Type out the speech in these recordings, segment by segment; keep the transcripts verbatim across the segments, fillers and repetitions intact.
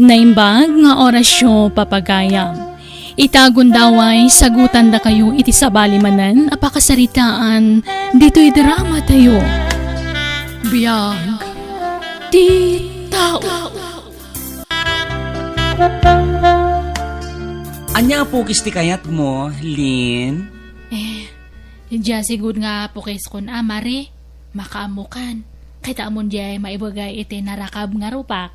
Naimbag nga orasyo, papagayam. Ita gundaway, sagutandakayo iti sabali manen a pakasaritaan ditoy drama tayo. Biag ti tao. Ania a pukis ti kayatmo, Lin? Eh, dia sigud nga pukiskon a, Mare. Makaammokan. Ket ammon diay maibagay iti narakab nga rupak.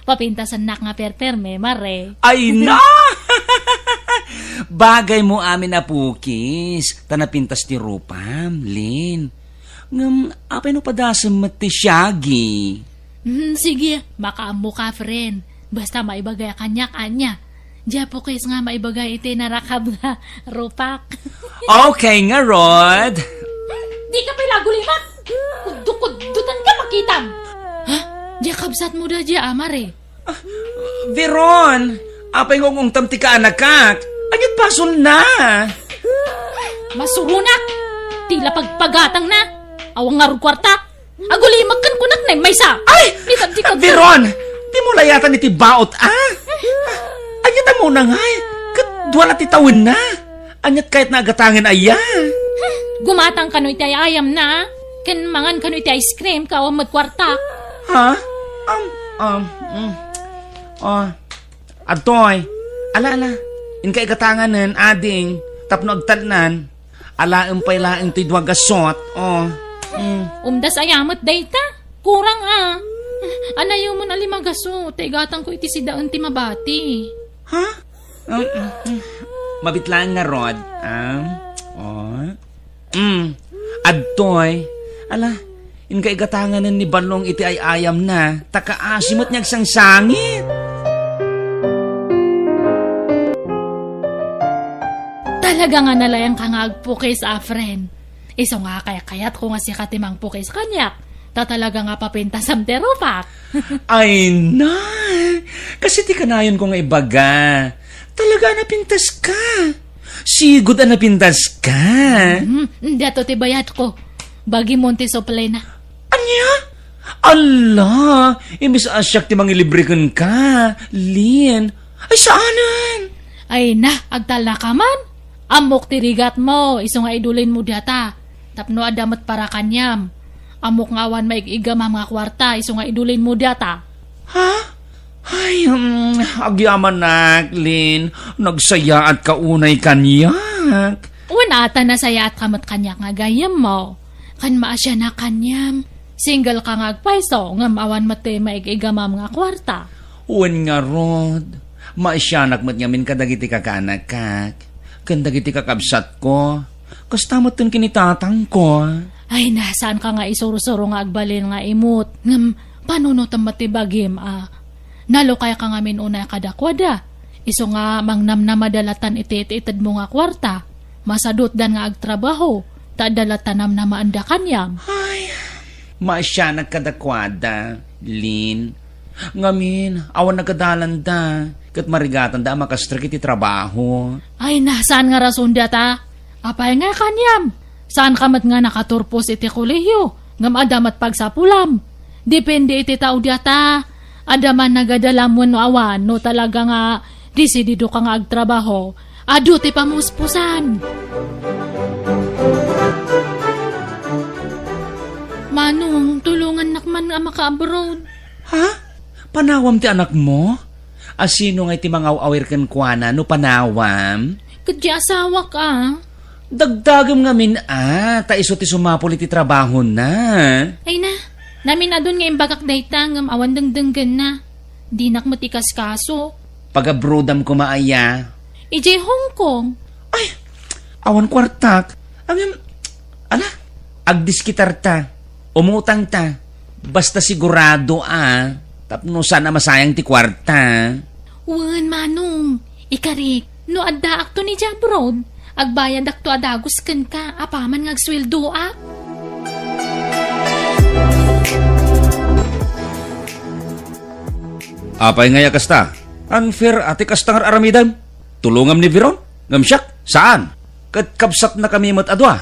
Papintasennak nga perperme, Mare. Ay na! Bagay mo amin a pukis, ta napintas ti rupam, Lin. Ngem, apay no padasem met ti siagi? Hmm, sige, makaammoka, friend. Basta maibagay kaniak ania. Dia pukis nga maibagay iti narakab nga rupak. Okay ngarud. Dika pay la agulimek. Kuddo-kuddotan ka, makitam. Ha? Dia kabsatmo da dia, Mare? Veron, apay nga ung-ungtam ti kaanakak? Ania't basolna? Masuronak! Ti la pagpagatangna! Awan ngarud kuarta! Agulimek ken kunak na maysa! Ay! Veron! Dimo layatan iti baot, a? Ania ta muna ngay? Ket dua la ti tawenna. Ania't kayatna a gatangen aya? Gumatang kano iti ay-ayamna, ken mangan kano iti ice cream, ket awan met kuarta. Ha? Um, um, mm. Oh. Adtoy. Ala, ala. Inka igatanganen, ading. Tapno agtalnan. Alaem pay laeng ti dua gasot. Oh. Mm. Umdas aya met dayta. Kurang a. Anayomon a lima gasot, ta igatangko iti sidaen ti mabati. Ha? Um, mm, mm. Mabit laeng ngarud. Ah. Oh. Mm. Adtoy. Ala, inka igatanganen ni Balong iti ay-ayamna, ta kaasi met nga agsangsangit. Talaga nga nalayanka nga agpukis, a, friend. Isu nga kaykayatko nga sika ti mangpukis kaniak, ta talaga nga papintasam ti rupak. Ay na! Kas iti kanayonko nga ibaga, talaga a napintaska. Sigud a napintaska. Hmm, diato ti bayadko. Bagimon ti suplena. Ania? Ala, imbes a siak ti mangilibre kenka, Lin. Ay, saanen? Ay na, agtalnaka man. Ammok ti rigatmo, isu nga idulinmo diata. Tapno adda met para kaniam. Ammok nga awan maig-igamam nga kuarta, isu nga idulinmo diata. Ha? Ay, um, agyamanak, Lin. Nagsayaatka unay kaniak. Wen, ata nasayaatka met kaniak nga gayyemmo. Ken maasianak kaniam. Single ka nga agpayso, ngem awan met ti maig-igamam nga kuarta. Wen ngarud, maasianak met ngamin kadagiti kakaanakak, ken dagiti kakabsatko, kasta met ken ni tatangko. Ay na, saanka nga isursuro nga agbalin nga imut, ngem panunotem met ti bagim a nalukayka ngamin unay kadakuada. Isu nga mangnamnamada latan iti it-itedmo nga kuarta. Masadutdan nga agtrabaho, ta adda latta namnamaanda kaniam. Ay, maasianak kadakuada, Lin. Ngamin, awan nagadalanda, ket marigatanda a makastrek iti trabaho. Ay na, saan nga rason data? Apay nga kaniam? Saanka met nga nakaturpos iti kolehiyo, ngem adda met pagsapulam. Depende iti tao diata. Adda man nagadalam wenno awan, no talaga nga desididoka nga agtrabaho, adu ti pamuspusan. Manong, tulongannak man nga maka-abroad. Ha? Panawam ti anakmo? A, sino ngay ti mangaw-awir kenkuana no panawam? Ket ti asawak a. Dagdagem ngamin a, ta isu ti sumapul iti trabahona. Ay na, naminadun nga imbagak dayta ngem awan dengdenggenna. Dinak met ikaskaso. Pagabrodam koma aya? Idiay Hong Kong. Ay, awan kuartak. Ngem, ala, agdiskitarta. Umutangta. Basta sigurado a, tapno saan a masayang ti kuarta. Wen, Manong, ikarik, no addaakto idiay abroad, agbayadakto a dagus kenka apaman nga agsueldoak. Apay ngay a kasta? Unfair a ti kasta nga ar-aramidem? Tulongam ni Veron, ngem siak, saan? Ket kabsatnakami met a dua.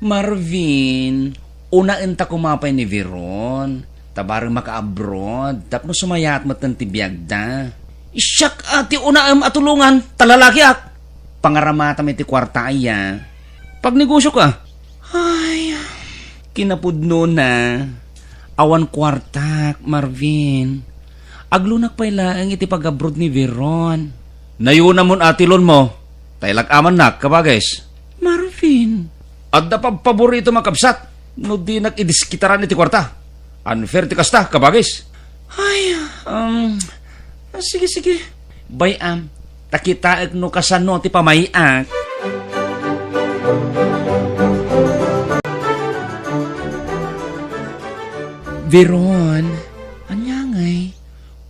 Marvin, unaenta koma pay ni Veron. Ta bareng maka-abroad, tapno sumayaat metten ti biagda. Siak a ti unaem a tulongan, ta lalakiak. Pangaramatam iti kuarta aya. Pagnegosiok a. Ay, kinapudnona, awan kuartak, Marvin. Aglunak pay laeng iti pag-abroad ni Veron. Nayonamon a ti loan mo, ta ilak-amannak, kabagis. Marvin. Adda pabpaboritom a kabsat no dinak idiskitaran iti kuarta. Unfair ti kasta, kabagis. Ay, um, sige, sige. Bay-am, ta kitaek no kasano ti pamay-ak. Veron, ania ngay?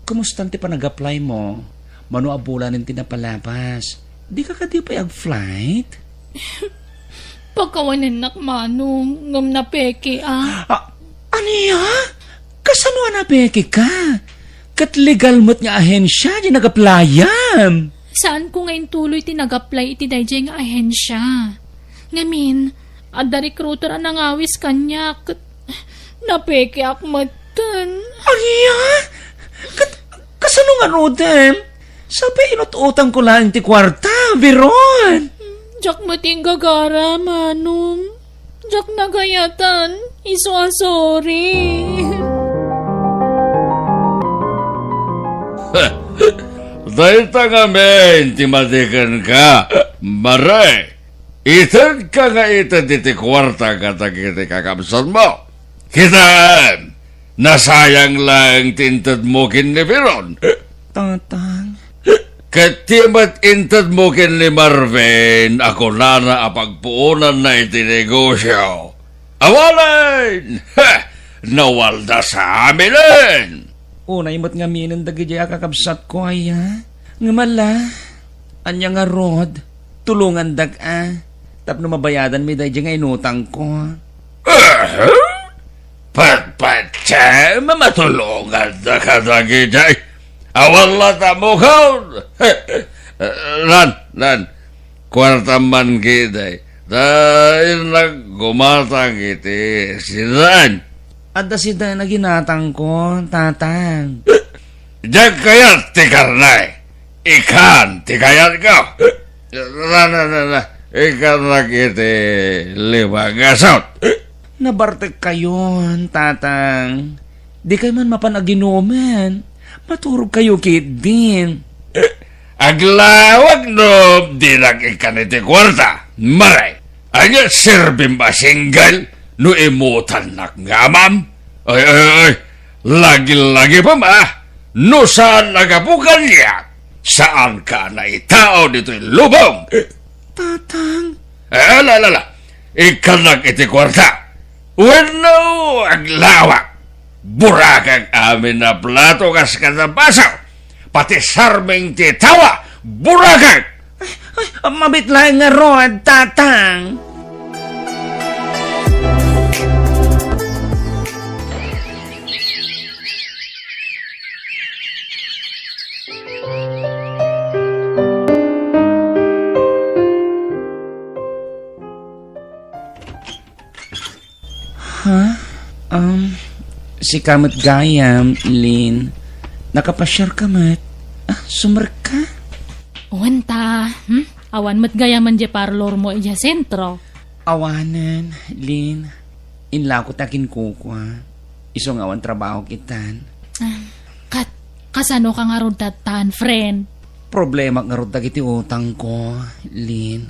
Kumustan ti panag-apply mo? Mano a bulanen ti napalabas? Dika kadi pay ag-flight? Pakawanennak, Manong, ngem napeke a. Ah, ania? Kasano a napeke ka? Ket legal met nga ahensya ti nag-apply-am. Saanko nga intuloy ti nag-apply iti daydiay nga ahensya. Ngamin, adda recruiter a nangawis kaniak ket napekeak metten. Ania? Ket kasano ngaruden? Sapay inut-utangko laeng ti kuarta, Veron. Diak met inggagara, Manong. Diak nagayatan. Isu a sorry. Dayta ngamin ti madi kenka, Mare. Itedka nga ited iti kuarta kadagiti kakabsatmo. Kitaem, nasayang laeng ti intedmo ken ni Veron. Tatang. Ket ti met intedmo ken ni Marvin a kunana a pagpuonanna iti negosio. Awanen! Ha! Nawalda sa aminen! Unay met ngaminen dagidiay a kakabsatko aya. Ngem ala, ania ngarud, tulongandak a, tapno mabayadanmi daydiay nga inutangko. Aha! Patpatiem a matulongandak a dagidiay. Awan latta mukon. Lan, lan. Kuartam man ketdi. Ta innak gumatang iti sidaen. Adda sidaen a ginatangko, Tatang. Diak kayat ti karne. Ikan ti kayatko. Na, na, na, na. Ikannak iti lima nga asut. Nabartekkayon, Tatang. Dikay man mapan aginumen. Maturogkayo ketdin. Aglawag no dinak ikkan iti kuarta, Mare. Ania serbim a single no imutannak nga amam? Ay, ay, ay, lagi-lagi pa ma, no saan a gapu kaniak, saanka a naitao ditoy lubong. Tatang. Eh, ala, ala, ala. Ikkannak iti kuarta. Wenno aglawag. Burakak amin a plato kas kada baso. Pati sarming ti tawa, burakak. Ay, ay, mabit laeng ngarud, Tatang. Ha? Um, sika met gayam, Lin. Nakapasiarka met? Ah, sumrekka? Wen ta, hmm? Awan met gayamen diay parlor mo idiay sentro. Awanen, Lin. Inlako ta kinkukua. Isu nga awan trabahok itan. Ah, kat, kasano ka ngarud tattan, friend? Problemak ngarud dagiti utangko, Lin.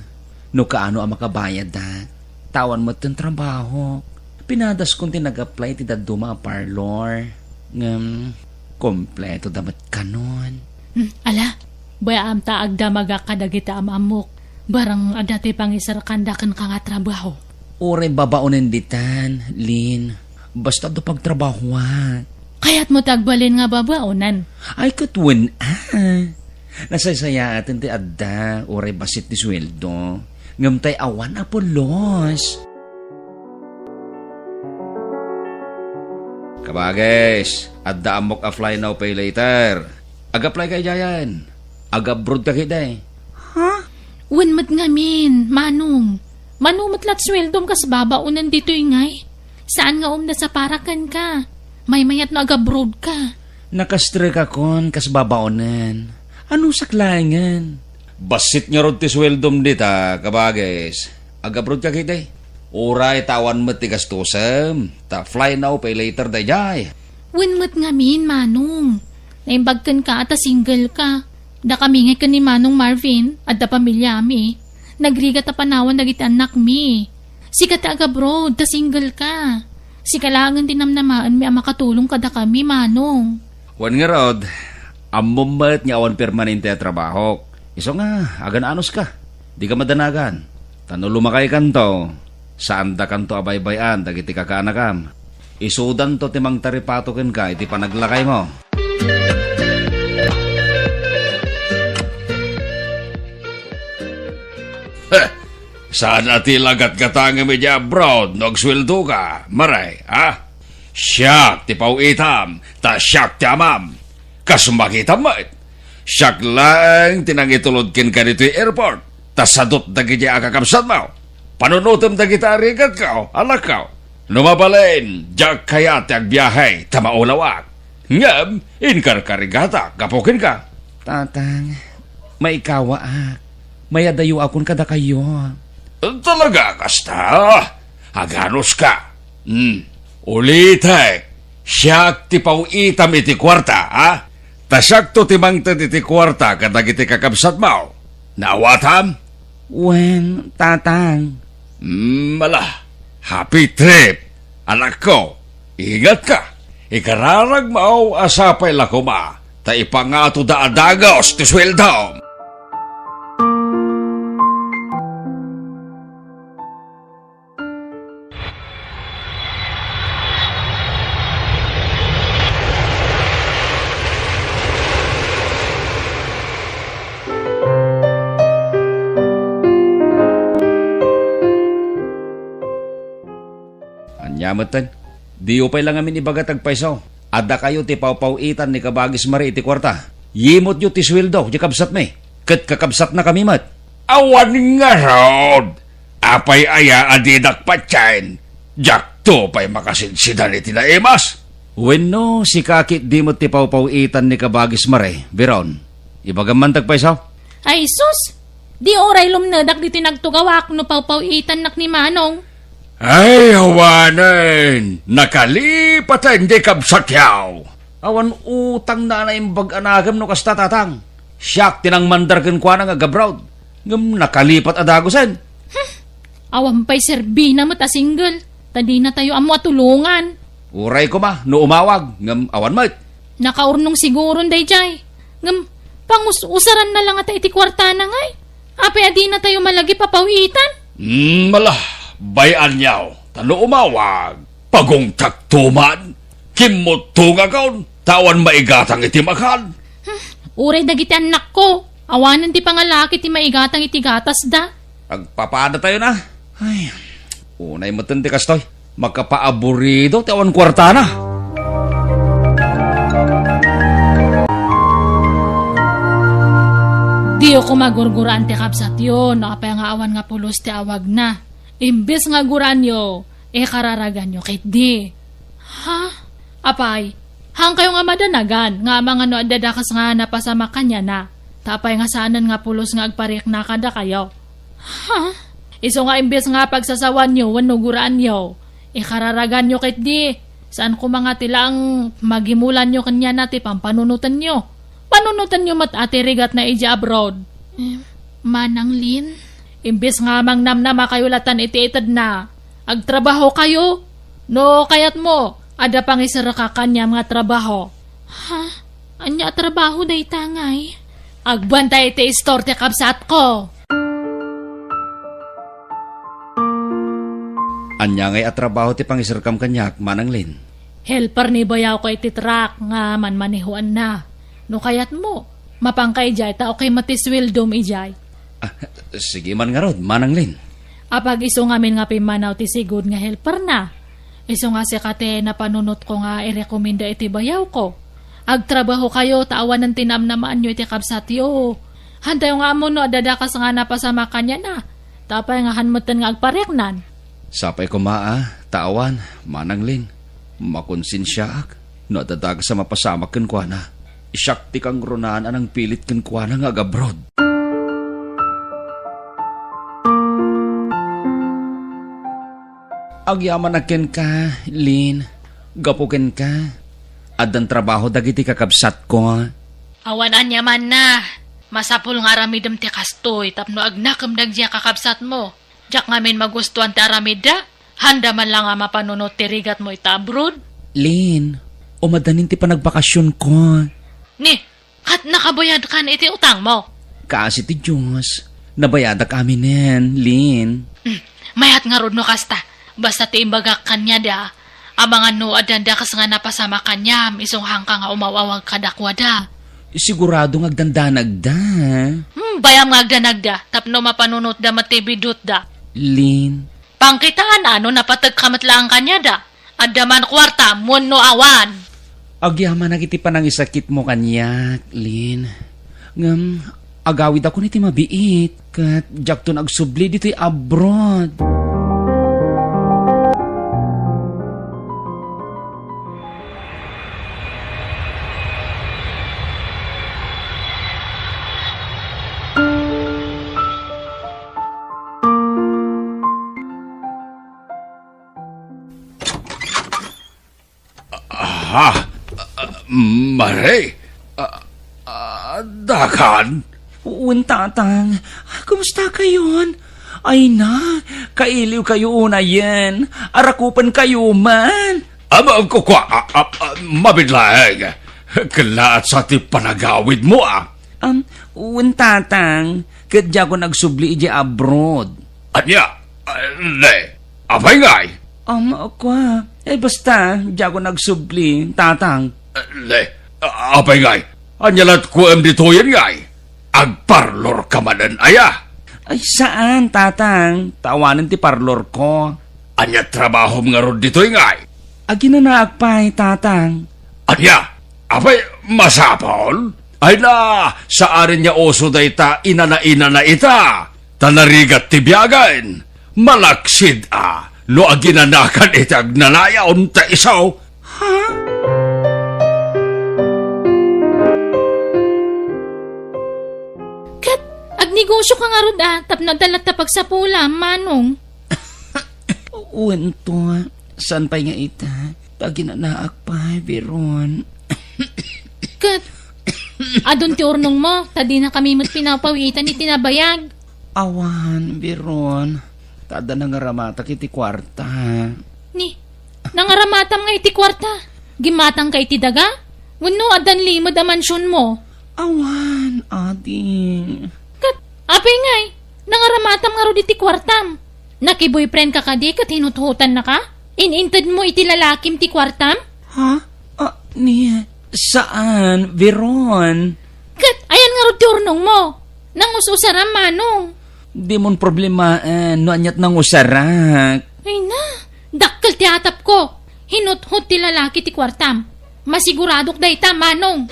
No kaano a makabayaddak, ta awan metten trabahok. Pinadaskon ti nag-apply iti dadduma a parlor. Ngem, kompleto da met kanon. Hmm, ala, bay-am ta agdamagak kadagiti am-ammok. Bareng adda ti pangiserkanda kenka nga trabaho. Uray babaonen ditan, Lin. Basta adda pagtrabahoak. Kayatmo ti agbalin nga babaonen? Ay, ket wen a. Nasaysayaaten ti adda, uray bassit ti sueldo. Ngem tay awan a pulos. Kabagis, adda ammok a fly now, pay later. Ag-apply ka idiayen. Ag-abroad ka ketdi. Ha? Wen met ngamin, Manong. Mano met la ti sueldom kas babaonen ditoy ngay? Saan nga umda sa para kenka? Maymayat no agabroad ka. Nakastrek akon kas babaonen. Ano saklaengen? Bassit ngarud ti sueldom dita, kabagis. Agabroad ka kiti. Uray ta awan met ti gastusem. Ta fly now, pay later dayjay. Wen met ngamin, Manong. Naimbag kenka ta single ka. Dakami ngay ken ni Manong Marvin, adda pamilyami. Nagrigat a panawan dagiti annakmi. Sika ti agabroad, ta single ka. Sika laengen ti namnamaenmi a makatulong kadakami, Manong. Wen ngarud, ammom met nga awan permanente a trabahok. Isu nga, agan-anos ka. Dika madanagan. Ta no lumakaykanto, saandakanto a baybay-an dagiti kakaanakam. Isudanto ti mangtaripato kenka iti panaglakaymo. Heh! Saan a ti lagatgatangem idiay abroad no agsueldoka, Mare, ha? Siak ti paw-itam, ta siak ti amam. Kas makitam met, siak laeng ti nangitulod kenka ditoy airport, ta sadut dagiti a kakabsatmo. Panunotem dagiti a rigatko, anakko. No mabalin, diak kayat ti agbiahe, ta maulawak. Ngem, inkarkarigatak gapu kenka. Tatang, maikawaak. Mayadayoakon kadakayo. Talaga kasta? Aganos ka. Hmm. Ulitek, siak ti paw-itam iti kuarta, ha? Ta siakto ti mangted iti kuarta kadagiti kakabsatmo. Naawatam? Wen, Tatang. Mm, ala, happy trip, anakko. Ingatka, ikararagmo a sapay la koma, ta ipangatoda a dagus ti sueldom. Ania metten? Diyo pay la ngamin ibaga ti agpayso. Adda kayo ti pawpaw-itan ni Kabagis Mare iti kuarta. Yimutyo ti sueldo ti kabsatmi, ket kakabsatnakami met. Awan ngarud! Apay aya a didak patien? Diakto pay makasidsidan iti naimas? Wenno, sika ketdi met ti pawpaw-itan ni Kabagis Mare, Biron? Ibagam man ti agpayso? Ay, sus! Di uray lumnedak ditoy nagtugawak no pawpaw-itannak ni Manong. Ay, awanen! Nakalipaten di kabsatyo! Awan utangna a naimbag a nagem no kasta, Tatang. Siak ti nangmandar kenkuana nga agabroad. Ngem nakalipat a dagusen. Hmm. Awan pay serbina met a single, ta dinatayo ammo a tulongan. Uray koma no umawag, ngem awan met. Nakaurnong siguron daydiay. Ngem pangus-usaranna la ngata iti kuartana ngay. Apay a dinatayo malagip a paw-itan? Hmm, ala, bay-anyo, ta no umawag, pagungtakto man, kimmuttongakon, ta awan maigatang iti makan. Hmm, uray dagiti annakko, awanen ti pangalaki ti maigatang iti gatasda. Agpapadatayon a. Ay, unay metten ti kastoy. Makapaaburido ti awan kuartana. Diyo koma gurguraan ti kabsatyo no apay nga awan nga pulos ti awagna. Imbes nga guraanyo, ikararaganyo ketdi. Ha? Apay, haankayo nga madanagan nga amangan no adda dakes nga napasamak kaniana, ta apay nga saanen nga pulos nga agparikna kadakayo? Ha? Isu nga imbes nga pagsasawanyo wenno guraanyo, ikararaganyo ketdi. Saan koma nga ti laeng magimulanyo kaniana ti pampanunotenyo. Panunotenyo met a ti rigatna idiay abroad. Em, Manang Lin? Imbes nga mangnamnamakayo latan iti itedna, agtrabahokayo. No kayatmo, adda pangiserrek kaniam nga trabaho. Ha? Ania a trabaho dayta ngay? Agbantay iti istor ti kabsatko. Ania ngay a trabaho ti pangiserkam kaniak, Manang Lin? Helper ni bayawko iti truck nga manmanehoanna. No kayatmo, mapanka idiay ta okay met ti sueldom idiay. Ah, sige man ngarud, Manang Lin. Apag isu ngamin nga pimmanaw ti sigud nga helperna. Isu nga sika ti napanunotko nga irekomenda iti bayawko. Agtrabahokayo ta awanen ti namnamaanyo iti kabsatyo. Hantayo nga ammo no adda dakes nga napasamak kaniana. Ta apay nga han metten nga agpariknan? Sapay koma a, ta awan, Manang Lin. Makonsensiaak. No adda dakes a mapasamak kenkuana, siak ti kangrunaan a nangpilit kenkuana nga agabroad. Agyamanak kenka, Lin. Gapu kenka, addan trabaho dagiti kakabsatko. Awan aniamanna. Masapul nga aramidem ti kastoy tapno agnakem dagiti kakabsatmo. Diak ngamin magustuan ti aramidda. Handa man la nga mapanunot ti rigatmo ita abroad. Lin, umadanin ti panagbakasionko. Ni, ket nakabayadkan iti utangmo? Kaasi ti Dios, nabayadak aminen, Lin. Hmm, mayat ngarud no kasta. Basta ti imbagak kaniada, amangan no addan dakes nga napasamak kaniam, isu nga haanka nga umaw-awag kadakuada. Sigurado nga agdandanagda. Hmm, bayam nga agdanagda, tapno mapanunotda met ti bidutda. Lin. Pangkitaan a no napategka met laeng kaniada. Adda man kuartam wenno awan. Agyamanak iti panangisakitmo kaniak, Lin. Ngem, agawidakon iti mabiit, ket diakton agsubli ditoy abroad. Ah, ah, Mare? Ah, ah, dakan? Wen, Tatang. Kumusta kayon? Ay na, kailiw kayo unayen. Arakupan kayo man. Ama, kukua, ah, ah, ah, mabit laeng. Kalaat sa ti panagawidmo, ah. Um, wen, Tatang, ket diakon agsubli idiay abroad. Ania? Ah, ne, apay ngay? Um, kua, eh, basta, diakon agsubli, Tatang. Ah, ne, ah, apay ngay? Ania lat kuem ditoyen ngay? Agparlor ka manen aya? Ay, saan, Tatang. Ta awanen ti parlor ko. Ania trabahom ngarud ditoy ngay? Aginanaak pay, Tatang. Ania? Apay, masapol? Ay na, saanen nga uso dayta inana-inana ita, ta narigat ti biagen. Malaksid a, no aginanakan iti agnanayon ta isu. Ha? Ket, agnegosio ka ngarud a, tapno adda latta pagsapulam, Manong. Wen to, saan pay nga ita? Ta aginanaak pay, Veron. Ket, adun ti urnongmo, ta dinakami met pinapawitan iti nabayag. Awan, Veron. Ta adda nangaramatak iti kuarta. Ni, nangaramatam nga iti kuarta? Gimmatangka iti daga? Wenno addan limed a mansionmo? Awan, adi. Ket, apay ngay, nangaramatam ngarud iti kuartam? Nakiboyfriend ka kadi ket hinuthotannaka? In-intedmo iti lalakim ti kuartam? Ha? Ah, ni, saan, Veron? Ket ayan ngarud ti urnongmo? Nangus-usaram, Manong. Dimon problemaen no aniat nangusarak. Ay na, dakkel ti atapko. Hinuthot ti lalaki ti kuartam. Masiguradok dayta, Manong.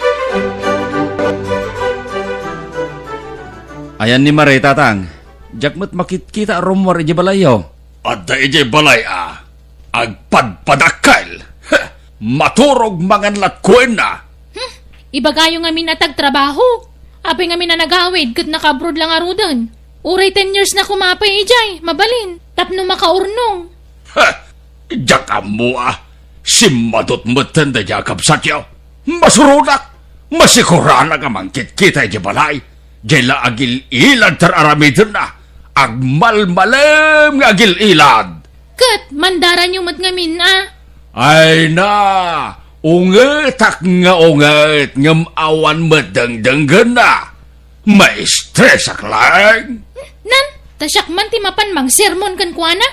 Ayan ni Mare, Tatang. Diak met makitkita a rummuar idiay balayyo. Adda idiay balay a agpadpadakkel. Heh, maturog mangan lat kuenna. Hmm, ibagayo ngamin a tagtrabaho. Apay ngamin a nagawid ket naka-abroad la ngaruden. Uray ten years na koma pay idiay, mabalin, tapno makaurnong. Heh, diak ammo a. Simmadot metten daydiay a kabsatyo. Masuronak. Masikuranak a mangkitkita idiay balay. Diay la agil-ilad ti ar-aramidenna. Agmalmalem nga agil-ilad. Ket mandaranyo met ngamin a. Ay na, ungetak nga unget ngem awan met dengdenggenna. Maistresak laeng. Nan, ta siak man ti mapan mangsermon kenkuana.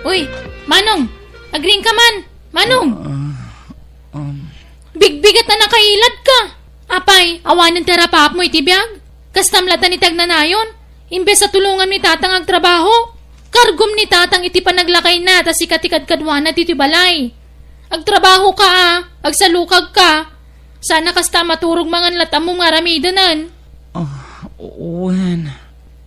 Uy, Manong, agriing ka man. Manong! Ah, um. Bigbigat a nakailad ka. Apay, awanen ti arapaapmo iti biag? Kastam latta ni ti agnanayon. Imbes a tulongam ni Tatang agtrabaho, kargom ni Tatang iti panaglakayna ta sika ti kadkaduana ditoy balay. Agtrabaho ka a, agsalukag ka. Sana kasta a maturog mangan lat ammom nga aramidenen. Ah, wen.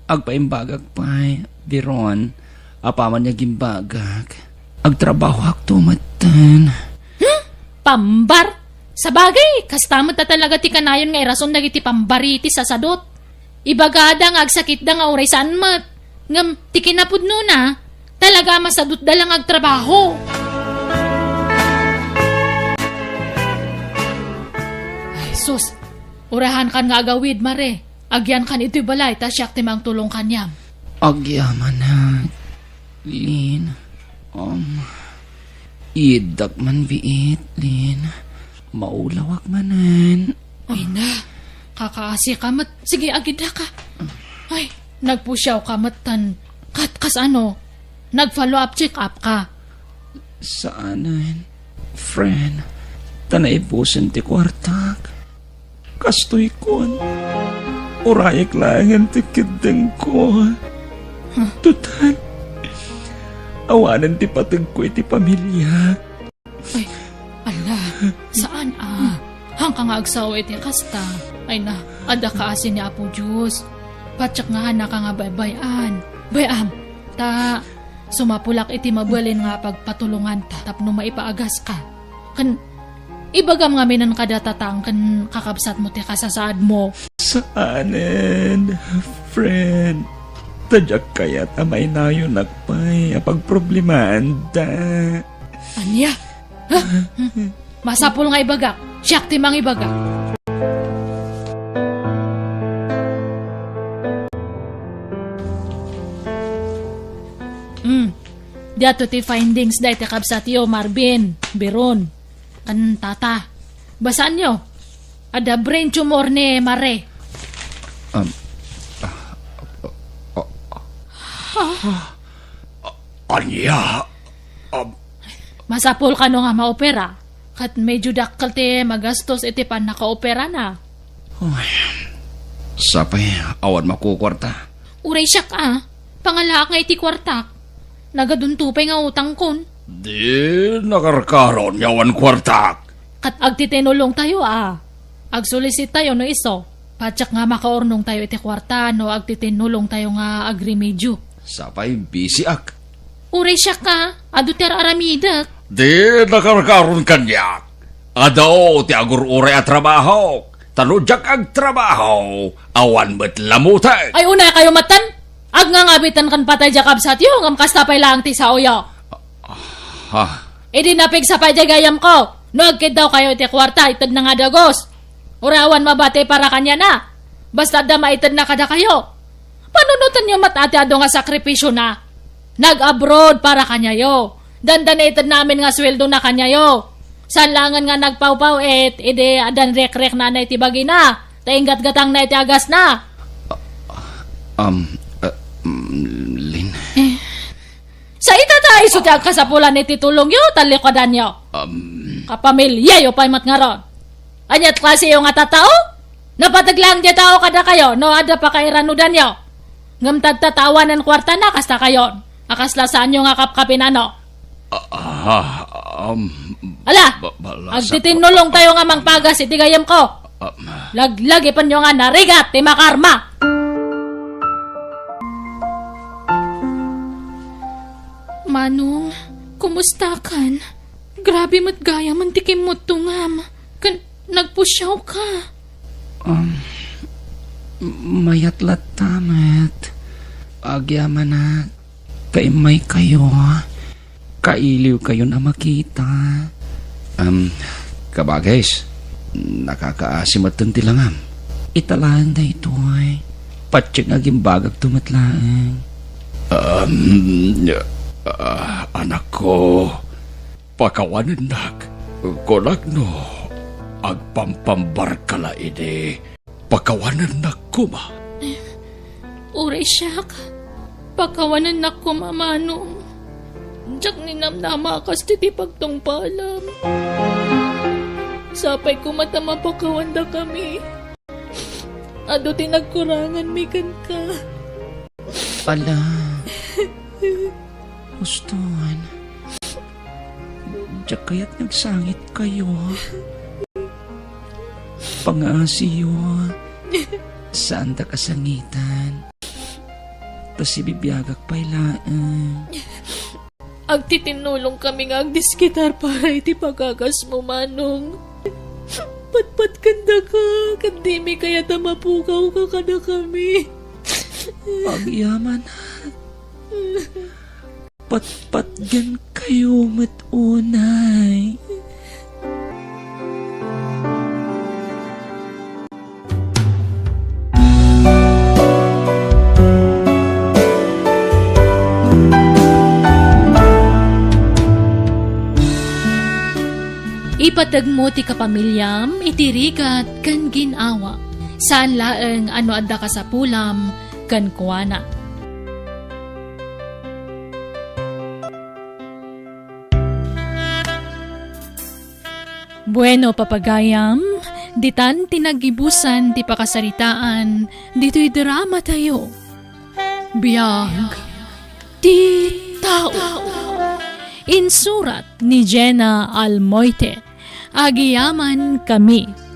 Agpaimbagak pay, Biron. Apaman nga agimbagak, agtrabahoakto metten. Hmm? Pambar? Sabagay, kasta met a talaga ti kanayon nga irason dagiti pambari ti sasadot. Ibagada nga agsakitda nga uray saan met. Ngem ti kinapudnona, talaga a masadutda la nga agtrabaho. Ay, sus. Urahankan nga agawid, Mare. Agyankan itoy balay ta siak ti mangtulong kaniam. Agyamanak, Lin. Um, iddak man biit, Lin. Maulawak manen. Ay na, kakaasi ka met. Sige, agidda ka. Ay, nagpusiaw ka met tan. Kat, kas ano? Nag-follow up check up ka. Saanen, friend. Ta naibusen ti kuartak. Kastoy kun, urayek laengen ti kiddengko. Total, awanen ti pategko iti pamiliak. Ay, ala, saan a? Hangka nga agsao iti kasta. Ay na, adda kaasi ni Apo Dios. Patiek nga hanaka nga baybay-an. Bay-am, ta sumapulak iti mabalin nga pagpatulonganta tapno maipaagaska. Ken ibagam ngamin kada tatang ken kakabsatmo ti kasasaadmo. Saanen, friend. Ta diak kayat a mainayonak pay a pagproblemaanda. Ania? Ha? Masapul nga ibagak. Siak ti mangibaga. Hmm. Diato ti findings dayta kabsatyo, Marvin, Biron, ken Tata. Basaanyo. Adda brain tumor ni Mare. Um, ah, ah, ah, ah, ania? Um, Masapul kano nga maopera, ket medyo dakkel ti magastos iti pannakaoperana. Uy, sapay, awan makukuarta. Uray siak a, pangalaak nga iti kuartak. Nagadunto pay nga utangkon. Di nakarkaron nga awan kuartak. Ket agtitinulongtayo a. Agsulisitayo no isu. Patiek nga makaurnongtayo iti kuarta no agtitinulongtayo nga agrimedyo. Sapay, bisiak. Uray siak a, adu ti ar-aramidek. Di nakarkaron kaniak. Adu ti agur-uray a trabahok. Ta no diak agtrabaho, awan met lamutek. Ay, unay kayo matan? Agngangabitan ken patay diay kabsatyo, ngem kasta pay laeng ti saoyo. Ha? Idi napigsa pay diay gayyemko, no agkiddaw kayo iti kuarta, itedna nga dagus. Uray awan mabati para kaniana. Basta adda maited na kadakayo. Panunotenyo met a ti adu nga sakripisiona. Nag-abroad para kaniayo. Dandani itedna amin nga sueldo na kaniayo. Saan laengen nga nagpawpaw-it, idi addan rekrekna iti bagina. Ta inggatgatangna iti agasna. Um, uh, mm, Lin. Eh, sa ita ta isu ti agkasapulan iti tulongyo, talikuadanyo. Um, Kapamilyayo pay met ngarud. Ania ti klasiyo nga tattao? Napateg laeng diay tao kadakayo no adda pakairanudanyo. Ngem tadta ta awanen kuartana kasta kayon. A kasla saanyo nga kapkapinano. Ah, um, Ala, ba-, bala sa- agtitinulongtayo nga mangpagas iti gayyemko. Um, Laglagipenyo nga narigat ti makarma. Manong, kumustakan? Grabe met gayamen ti kimmutungam. Ken nagpusiawka. Um, mayat latta met. Agyamanak, ta immaykayo. Kailiwkayon a makita. Um, kabagis, nakakaasi metten ti langam. Ita laeng daytoy. Patiek nga agimbagakto met laeng. Um, ah, anakko, pakawanennak, kunak no agpampambarka la idi pakawanennak koma. Uray siak, pakawanennak koma, Manong. Diak ninamnama a kas ti pagtungpalam. Sapay koma ta mapakawandakami. Adu ti nagkuranganmi kenka. Ala. Uston. Diak kayat nga agsangitkayo. Pangaasiyo. Saandak a sangitan. ta sibibiagak pay laeng. Agtitinnulong kami nga agdiskitar para iti pagagasmo, Manong. Patpatgandaka, ket dimi kayat a mapukawka kadakami. Agyamanak. Patpatgenkayo met unay. Ipategmo ti kapamiliam iti rigat ken gin-awa. Saan laeng a no adda kasapulam kenkuana. Bueno, papagayam, ditan ti naggibusan ti pakasaritaan ditoy dramatayo. Biag ti tao. Insurat ni Jenna Almoite. Agyamankami.